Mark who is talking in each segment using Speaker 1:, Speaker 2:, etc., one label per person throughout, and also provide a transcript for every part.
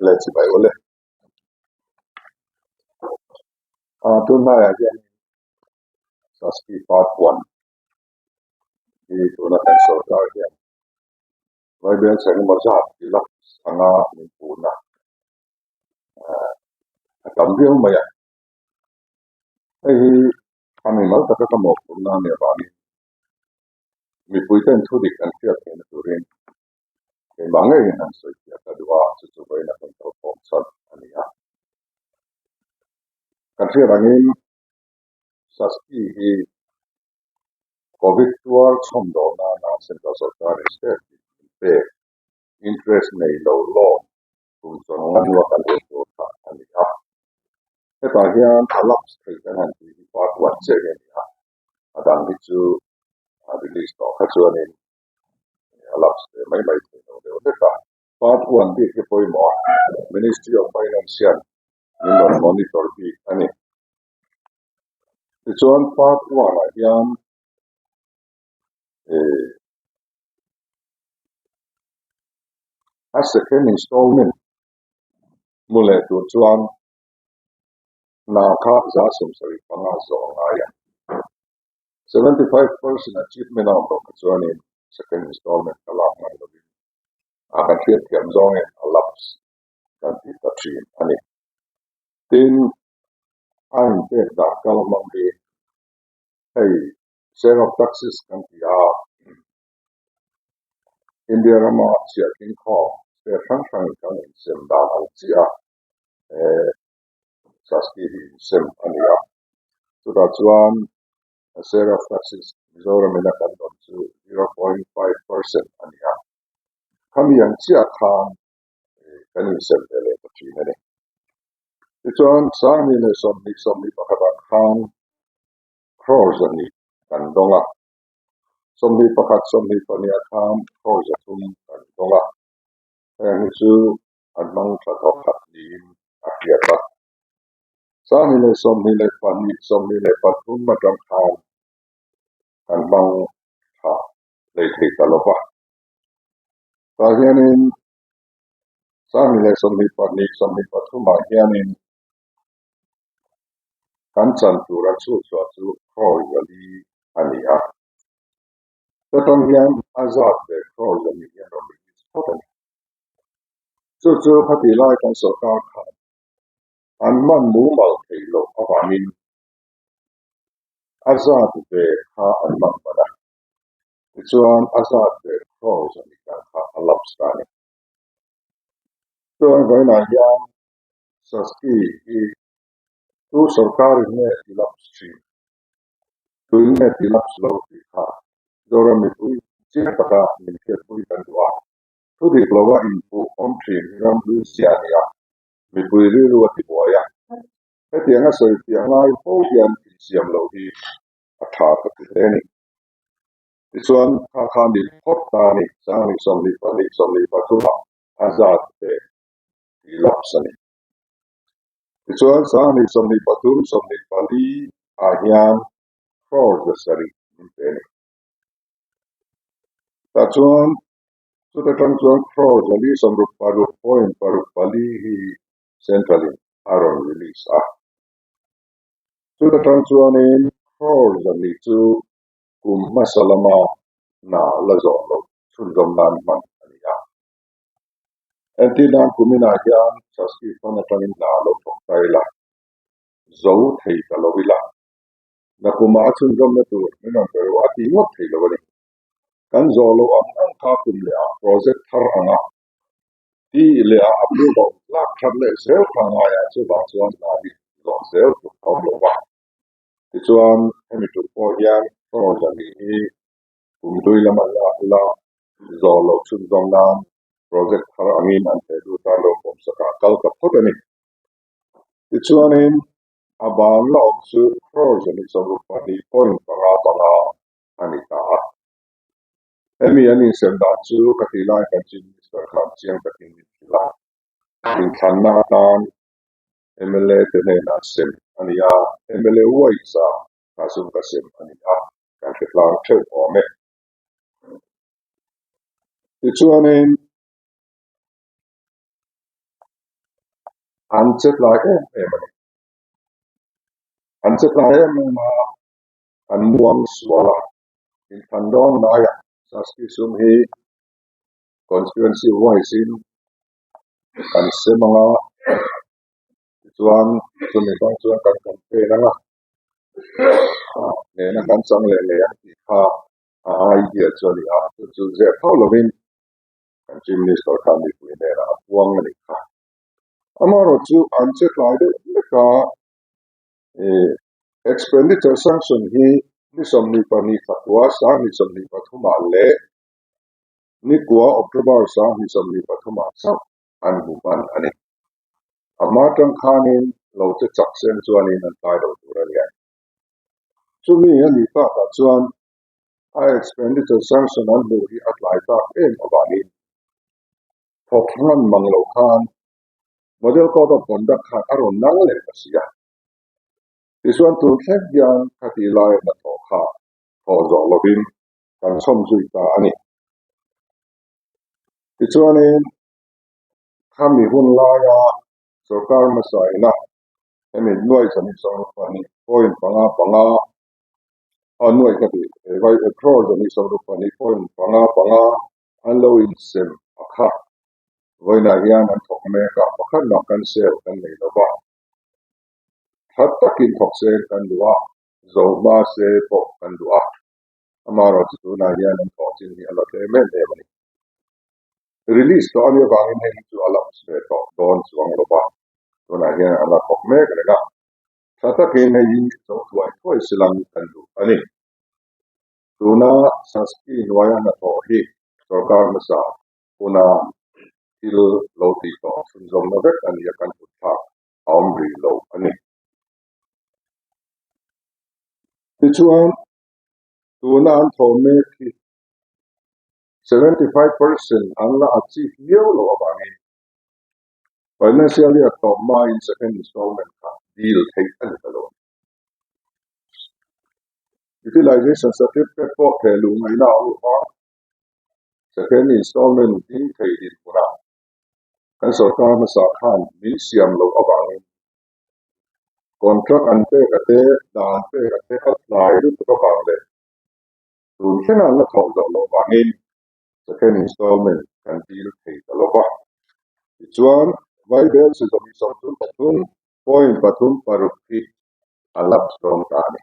Speaker 1: Le chibai awle. Ah tunlaiah hian Saski part 1 hi tuna kan sorkar hian Vaibel chhe engemaw zat lapse anga min puhna ah a tam viau mai a. Hei hi a mimal taka ka mawhphurhna a nih avangin mipui ten thu dik an hriat theihna turin Keimah ngeiin han sawi fiah ta duh a, chu chu vawiin a kan kal khawm chhan a ni a. Kan hriat angin Sasti hi Covid tuar chhawm dawn nana Central Sorkarin state in min pek interest nei lo loan kum chuan nga hnua kan ei tur kha a ni a. Hetah hian a lapse thei kan han tih hi part one chiah hi a ni a, a dang hi chu a release tawh kha chuanin a lapse ve mai mai thei lo deuh hlek a. Part one bik hi pawimawh a, Ministry of Finance hian min rawn monitor bik a ni. Tichuan part one ah hian eh a second installment hmu leh tur chuan hna kha 75% zawh a ngai a. 75% achievement a awm loh kha chuanin second installment ka lak ngai lovin a kan hriat thiam zawngin a lapse kan tih ta thin a ni. Tin, a inpek dan kal hmang hi hei share of taxes kan ti a, India rama chhiah tling khawm state hrang hrangin kan insem dan ang chiah a, eh Sasti hi insem a ni a. Chutah chuan share of taxes Mizoramin a kan dawn chu 0.5% a ni a. Khami ang chiah khan kan insem ve leh ta thin a ni. Tichuan 2020 21 ah khan crore 200 kan dawng a. 21 22 ah khan crore 300 kan dawng a. Heng hi chu an hmang tha thawk khat niin a hriat a. 2022 23 atang khan kan hmang tha lei thei ta lo va. Tah hianin 2022 23 ah hianin kan chan tur a chhuhchhuah chu crore 400 a ni a. Chetang hian a zat ve crore 400 hian rawn release phawt a ni. Chu chu khati lai kan sorkar khan an hman mumal theih loh avangin a zat ve kha an hman hman a. Tichuan a zat ve crore 400 kan kha a lapse ta a ni. Chuan vawiinah hian Sasti hi tu sorkarin nge ti lapse thin? Tuin nge ti lapse lo tih kha Zoram mipui chiang taka min hriatpui kan duh a. Thu dik lova inpuh awm thin hi ram hlui zia a ni a, mipui rilru a ti buai a. Hetiang a sawi fiah ngai fo hian insiam loh hi a tha ka ti hle a ni. Tichuan, kha kha ni phawt ta a ni, 2022 23 ah a zat ve tih lapse a ni. Tichuan, 2023 24 ah hian crore 700 min pe a ni. Tah chuan chuta tang chuan crore 466.64 hi central in a rawn release a. Chuta tang chuanin crore 400 chu kum hmasa lama hna la zawh loh chhunzawm nan hman a ni a. Entir nan kuminah hian Sasti fund atangin hna lo thawk ta ila, zo thei ta lo ila. Nakumah a chhunzawmna tur min rawn pe ru a ti ngawt thei lo a ni. Kan zawh loh ang ang kha kum leh ah project thar anga ti leh ah approval lak that leh zel kha ngai a, chuvang chuan hna hi zawh zel tur a awm lo va. Tichuan hemi tum pawh hian crore 400 hi kum hlui lama lak ila zawh loh chhunzawm nan project thar angin an theh lut a, lo pawmsak ah kal ta phawt a ni. Tichuanin a bang la awm chu crore 262.55 a ni ta a. Hemi an insem dan chu ka tih lai kan Chief Minister khan chiang takin min hrilh a. Inthlanna atan MLA te hnenah sem a ni a, MLA wise a kha sum ka sem a ni a, kan hre tlang theuh awm e. Tichuanin. An che tlai em em a ni. An che tlai em em a, an muang sual a. Inthlan dawn laiah Saski sum hi constituency wise in kan sem ang a, tichuan chumi hmang chuan kan campaign ang a, nena kan chang leh leh ang tih kha a idea chu a ni a, chu chu zep hauh lovin kan Chief Minister khan mipui hnenah a puang a nih kha. Amaherawh chu an che tlai deuh hlek a, expenditure sanction hi ni 22 thla kua 2023 ah leh ni kua October 2023 ah chauh an hmu hman a ni. A hma tang khanin lo che chak sen chuanin an tlai lo tur a ni. Chumi a nih takah chuan a expenditure sanction an hmuh hi a tlai tak em avangin thawk hman mang lo khan Model Code of Conduct khan a rawn nang leh ta si a. Tichuan tun thleng hian khati lai hnathawh kha thawh zawh lovin kan chhawm zui ta a ni. Tichuanin khami hun laia sorkar hmasa ina hemi nuai zahnih sawmruk pahnih point panga panga a nuai ka tih vai crore zahnih sawmruk pahnih point panga panga an lo insem a kha. Vawiinah hian an thawk mek a, pakhat mah kan sel kan nei lo va. Tha takin thawk sel kan duh a, zo hma se pawh kan duh a. Amaherawhchu tunah hian an thawh chin hi a la tlem em em a ni. Release tawh a nih avangin hei hi chu a lapse ve tawh dawn chuang lo va, tunah hian a la thawk mek reng a. Tha takin hei hi zo thuai thuai silang kan duh a ni. Tuna Saski hnuaia hnathawh hi sorkar hmasa huna thil lo tih tawh chhunzawmna vek a ni a, kan kut thlak a awm rih lo a ni. Tichuan, tuna an thawh mek hi 75% an la achieve miau loh avangin financial year tawp hmain second installment kha deal theih a ni ta lo a ni. Utilization certificate pawh theh luh ngaihna a awm lo a, second installment ding thei dinhmunah kan sorkar hmasa khan min siam loh avangin contract an pek a te, dan pek a te a tlai lutuk avang leh tun thlengah an la thawh zawh loh vangin second installment kan dil thei ta lo va. Tichuan, Vaibel sizawm 33 point pathum paruk hi a lapse dawn ta a ni.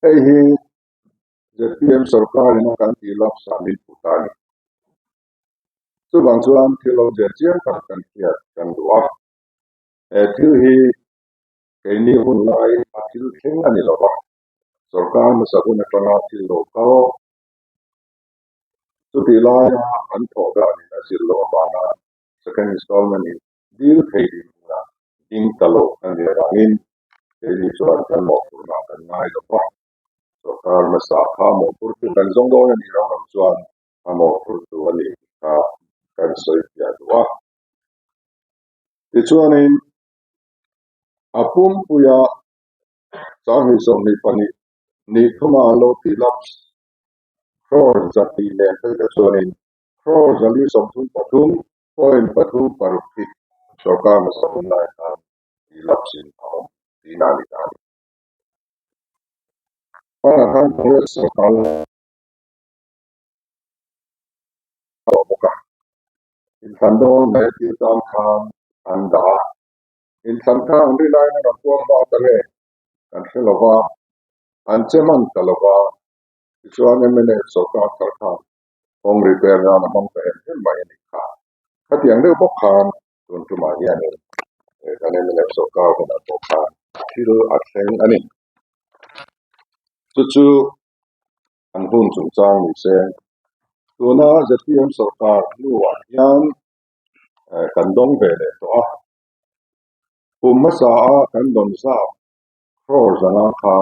Speaker 1: Hei hi zpm sorkarin a kan tih lapse ah min put a ni. Chuvang chuan thil lo zir chiang tak kan hriat kan duh a. He thil hi keini hun lai a thil thleng a ni lo va, sorkar hmasa hun atanga thil lo kal chutih laia an thawh danin a zir loh avanga second installment in dil thei ding hunah ding ta lo a nih avangin keini chuan kan mawhphurhna kan ngai lo va, sorkar hmasa kha mawhphurtu kan zawng dawn a nih rang rang chuan a mawhphurtu a nih kha kan sawi piah duh a. Tichuanin a pumpuia 2022 ni thuma an lo tih lapse crore zahnih nen phei te chuanin crore 433 point pathum paruk hi sorkar hmasa hun lai khan tih lapse in a awm tihna a ni ta a ni. Hmanah khan Congress sorkar a awm bawk a, inthlan dawn mai thil tan khan an dah a, inthlan kha an ri laiin an rawn puang bak a nge kan hre lo va, an che hman ta lo va, tichuan mnf sorkar thar khan kawng repair nan a hmang ta em em mai a nih kha. Khatiang deuh bawk khan tun tumah hianin kan mnf sorkar hunah pawh khan thil a thleng a ni. Chu chu an hun chungchang ni se tuna zpm sorkar hnuah hian kan dawng ve leh tawh a. Kum hmasa a kan dawn zat crore zanga kha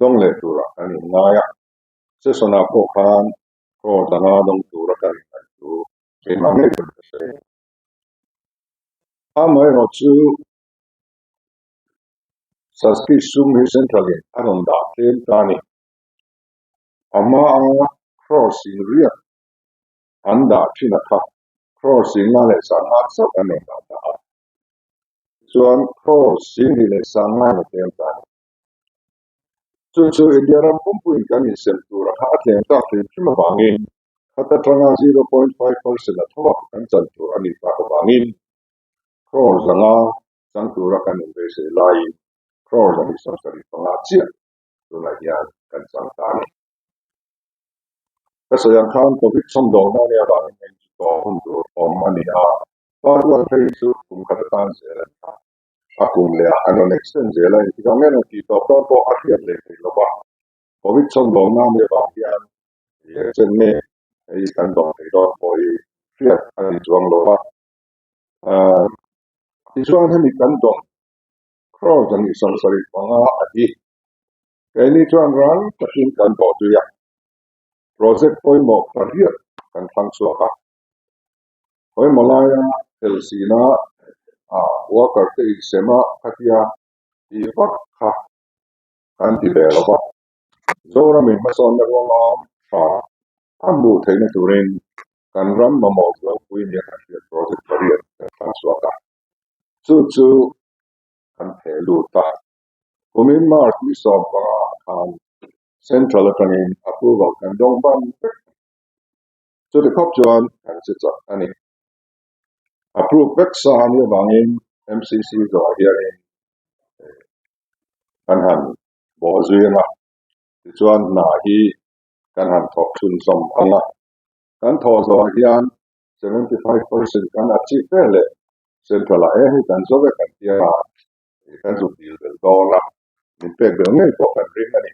Speaker 1: dawng leh turah kan inngai a. Session ah pawh khan crore zanga dawng tura kan inngaih thu keimah ngei pawn ka sawi. Amaherawhchu Sanskrit sum hi central in a rawn dah tlem ta a ni. A hma a crore sing riat an dah thin a kha crore sing nga leh sangha chauh an rawn dah ta a. Tichuan crore 25 leh tlem ta a ni. Chu chu India ram pumpuiin kan insem tur a kha a tlem tak hrim hrim avangin khat atanga 0.5% a tho a kan chan tur a nih tak avangin crore 500 chang tura kan inbeisei laiin crore 175 chiah tunah hian kan chang ta a ni. Ka sawi ang khan Covid chhawmdawlna a nih avangin eng chu tawng hun tur awm a ni a, part one phei chu kum khat atan zel a ni a. A kum leh ah an rawn extend zel a, engtikah nge rawn tih tawp dawn pawh a hriat leh theih lo va. Covid chhawmdawlna a nih avang hian chen nge hei kan dawng thei dawn pawh hi hriat a ni chuang lo va. Tichuan hemi kan dawng crore 175 a hi keini chuan rang takin kan dawh zui a. Project pawimawh pariat kan thlang chhuak a. Pawimawh laia Helsina worker te insem a khatia tih vak kha kan ti ve lo va. Zoramin hmasawnna ruangam tha a hmuh theihna turin kan ram mamawh zualpui nia kan hriat project pariat kan thlang chhuak a. Chu chu kan theh lut a. Kumin March ni 15 ah khan Central atangin approval kan dawng ban vek. Chuti khawp chuan kan che chak a ni. Approve vek sa a nih avangin MCC zawhah hianin kan han bawh zui ang a, tichuan hna hi kan han thawk chhunzawm ang a. Kan thawh zawhah hian 75% kan achieve ve leh Central ah e hei kan zo vek kan tia a, kan zu dil belh dawn a, min pek belh ngei pawh kan ring a ni.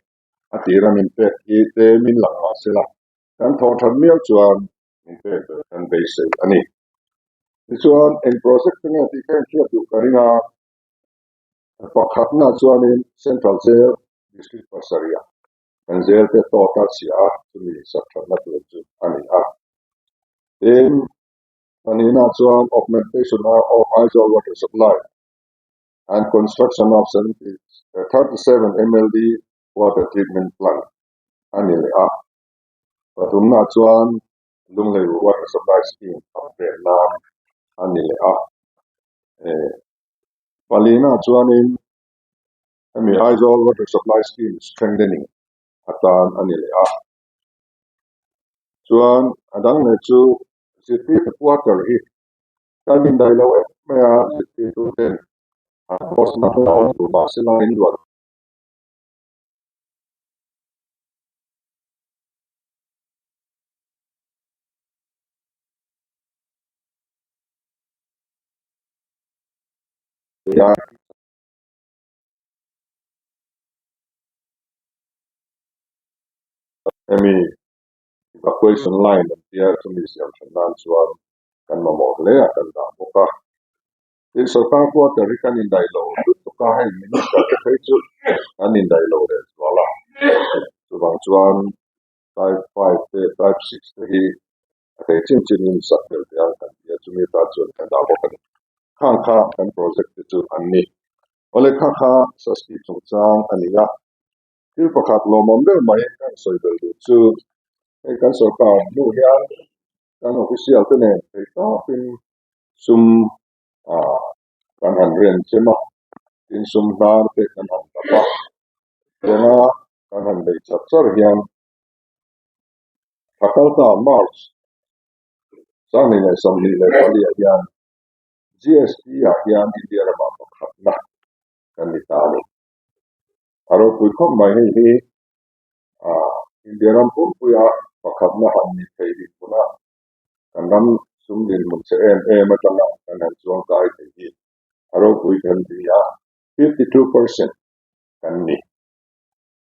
Speaker 1: A tira min pek hi te min lang mah sela, kan thawh that miau chuan min pek belh kan beisei a ni. Tichuan eng project te nge tih kha inhriat duh ka ring a, pakhatna chuanin Central Jail District pasarih kan jail te tawt a chhia a, chumi sak thatna tur chu a ni a. Tin, pahnihna chuan augmentation of Aizawl water supply and construction of 37 MLD water treatment plant a ni leh a. Pathumna chuan Lunglei water supply scheme upgrade nan a ni leh a. Palina chuanin hemi Aizawl water supply scheme strengthening atan a ni leh a. Chuan a dang leh chu zirtirtu quarter hi kan indaih lo em mai a, zirtirtu ten an post na hmun a awm tur mahse la in luah hian hemi evacuation line an tia chumi siam then nan chuan kan mamawh hle a kan dah bawk a. Tin, sorkar quarter hi kan indaih lo lutuk a, hei minister te phei chu an indaih lo leh zual a. Chuvang chuan type 5 te type 6 te hi a thei chin chin in sak tel te ang kan ti a, chumi atan chuan kan dah bawk a ni. Khang kha kan project te chu an ni. Awle kha kha sasthi chungchang a ni a. Thil pakhat lawmawm deuh mai kan sawi belh duh chu hei kan sorkar hnu hian kan official te nen theih tawpin sum kan han ren chem a, tin sum hnar te kan han dap a, tianga kan han beih char char hian thla kalta March 2024 ah hian GST ah hian India ramah pakhatna kan ni ta a ni. A ropui khawp mai hei hi India ram pumpuia pakhatna han ni thei dinhmuna kan ram sum dinhmun che em em atanga kan han chuang kai thei hi a ropui kan ti a, 52% kan ni.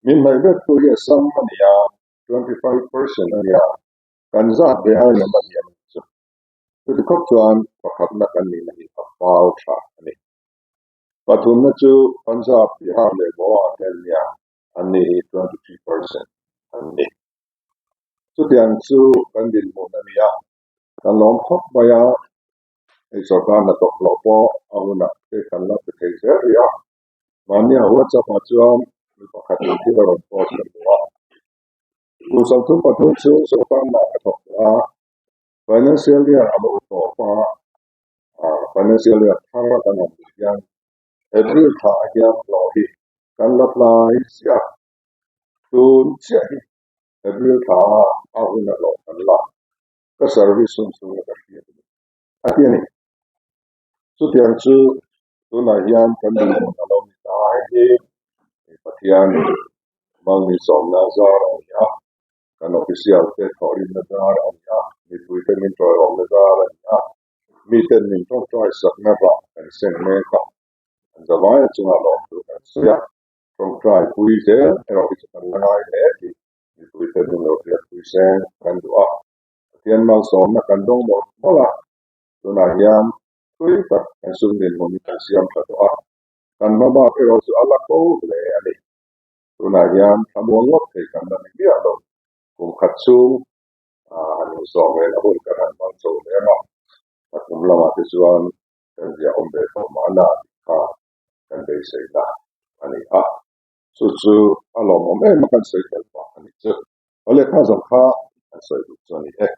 Speaker 1: Min hnaih ber tu hi Assam a ni a, 25% a ni a, kan zat ve ai lam a ni ang chu. Chuti khawp chuan pakhatna kan nihna hi a fal tha a ni. Pathumna chu Punjab, Bihar leh Goa te an ni a, an ni hi 23% an ni. Chutiang chu kan dinhmun a ni a, kan lawm khawp mai a, hei sorkar hnathawk hlawh pawh a hunah te kan la pe thei zel rih a, mahnia WhatsApp ah chuan mi pakhat in thil a rawn post ka hmu a, kum 33 chhung sorkar hna ka thawk tawh a, financial year a lo tawp a, financial year thar a kan han duh hian. April thla ah hian hlawh hi kan la tlai chiah a, tun chiah hi April thla ah a hun a hlawh kan la, ka service hun chhunga ka hriat a ni a ti a ni. Chutiang chu tunah hian kan dinhmun a lo ni ta a, hei hi Pathian Malmi sawmna zar a ni a, kan official te thawhrimna zar a ni a, mipuite min tawiawmna zar a ni a, miten min tawngtai sakna vah kan seng mek a, an zavai a chungah lawm tur kan sawi a, tawngtai pui zel erawh hi chu kan la ngai hle tih mipuite min lo hriatpui seng kan duh a, Pathian malsawmna kan dawng mawlh mawlh a, tunah hian thui tak kan sum dinhmun hi kan siam tha tawh a, kan hma bak erawh chu a la ko hle a ni. Tunah hian thlamuang ngawt thei kan la ni miah lo, kum khat chhung han inzawm reng a hun kan han hmang chho lem a, a kum lamah te chuan kan ziah awm ve tawh mahna tih kha kan beiseina a ni a, chu chu a lawmawm em a kan sawi tel pah a ni chu. Awle kha zawng kha kan sawi duh chu a ni e.